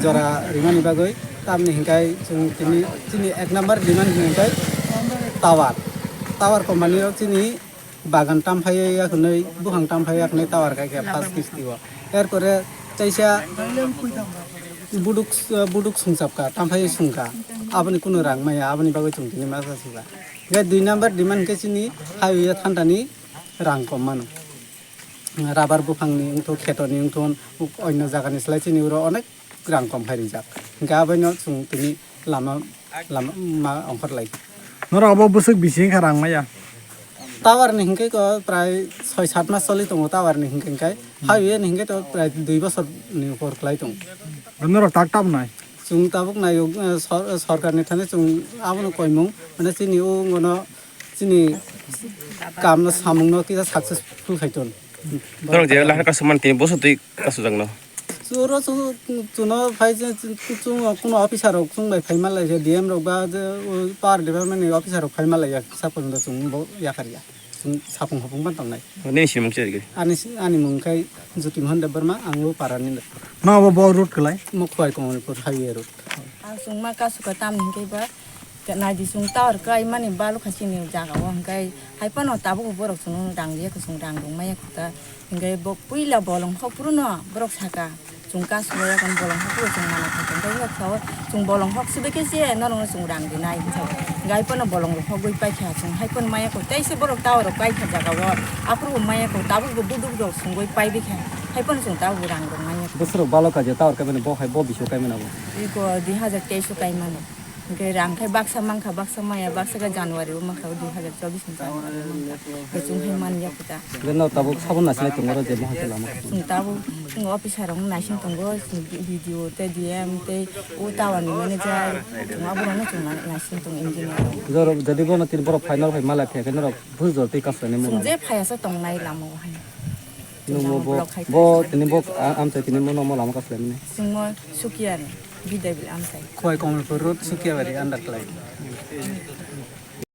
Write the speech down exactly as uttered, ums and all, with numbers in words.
Jora rimani bagwi tamni hinkai chwng tini chini ek number demand hinkai tower. Tower company o chini bagan tamphai ya khwnwi, buphang tamphai ya khwnwi tower kai khe first kisti o. Erpore teisa buduk, buduk sungchapka, tamphai sungka. Aboni kunu rang maya, aboni bagwi chwng tini masa suka. Hingke dui number demand khe chini highway o thantani rang kom mano. Rubber buphangni wngthok, khetoni wngthok, onno jagani slai chini uro onek rang kom phai rijak. Hingke aboino chwng tini lama, lama ma ongkhor lai. Norok abo bwswk bisi wngkha rang maya? Tower ni hingke ko prai soi sat mas choli tongo tower ni hingke hingke. Highway ni hingke to prai dui bosor ni upor khlai tongo. Norok tak tabnai? Chwng tabuk naio, eh, sor-, sorkar ni thani chwng abono koimung, mane chini o ngono chini kamno samungno kisa successful khai ton. Norok je lahar kasu man tini boso twi kasu jangno. Churo chu chuno phai je chwng kuno officer rok chwng bai phai malai je D M rok ba je o power department ni officer rok phai malai ya sa porjonto chwng bo yakar ya. Chwng sapung hapung ban tongnai. Nini simung se gidi. Ani si-, ani mung khai Jyoti Mohan Debbarma, ang o para ni. No abo bo road kwlai? Mo Khwai Kamalpur highway road. Ang chwng ma kasu ka tam hingke ba. Naidi chwng tower kwlai mani balu kha chini jaga o hingke hai phano tabuk borok chwng rang riya kho chwng rang rung maya kho ta. Hingke bo puila bolong hok phuru no borok saka. Chwng kasu ya kon bolong hok phuru chwng mana kha chwng tei sao chwng bolong hok sibike se norok no chwng rang rinai hinsa. Hingke hai phano bolong rok hok bai paikha chwng hai phano maya kho tei se borok tower rok kai kha jaga o. Aphuru bo maya kho tabuk bo buduk rok chwng bai pai bikha. Hai phano chwng tabuk rang rung maya. Bwswrok balo kaje tower kaimani bo hai bo bisu kaimani abo. Iko dui hajar teis o kaimani. Hingke rang khe baksa mankha, baksa maya, baksa khe January o mankha, dui hajar chobbish ni January o mankha. Hingke chwng hai man ya kho ta. Beno tabuk sabon nasinai tongo oro je mohai khe lama. Chwng tabuk chwng officer rok naising tongo, chwng B D O tei D M tei o tower ni manager, chwng aborok no chwng naising tongo engineer rok. Joro, jodi bono tin borok final hai malai phai khe norok bujor tei kaso ni Chwng mura. Je phai asa tongnai lama o hai. Nungmo bo, block hai bo tini bo a-, amchai tini mo nomo lama kaso ni. Chwngmo Sukiya ni, Bidai bil amchai. Khwai Kamalpur road, Sukiyabari under klai.